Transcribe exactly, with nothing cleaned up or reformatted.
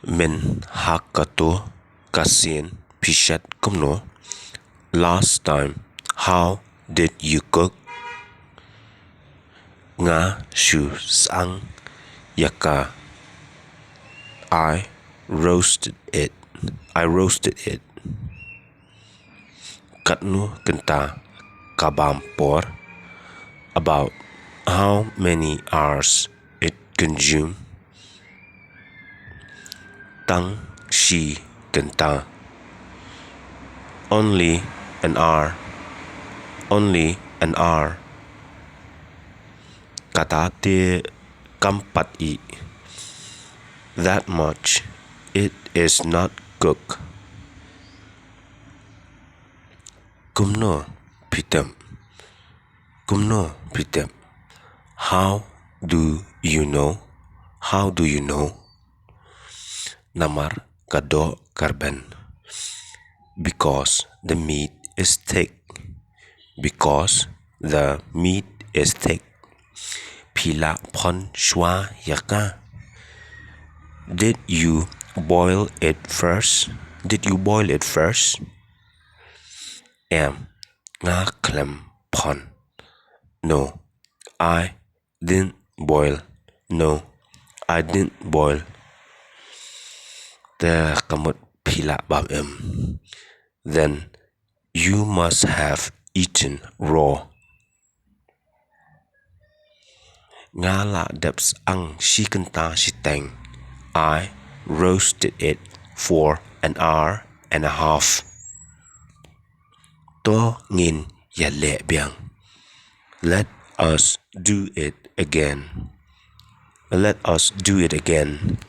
Mynhaka to ka sien phi shet kumno? Last time, how did you cook? Nga shu sang ïa ka. I roasted it. I roasted it. Katno kynta ka bam por? About how many hours it consume? Tang shi kynta. Only an hour. Only an hour. Kata te kam pat i. That much. It is not cooked. Kumno phi tip? Kumno phi tip? How do you know? How do you know? Namar ka doh ka rben. Because the meat is thick. Because the meat is thick. Phi la phon shuwa ïa ka? Did you boil it first? Did you boil it first? Em, nga khlem phon. No, I didn't boil. No, I didn't boil. Te ka mut phi la bam em. Then you must have eaten raw. Nga la dep sang shi kynta shiteng. I roasted it for an hour and a half. To ngin ïa leh biang. Let us do it again. Let us do it again.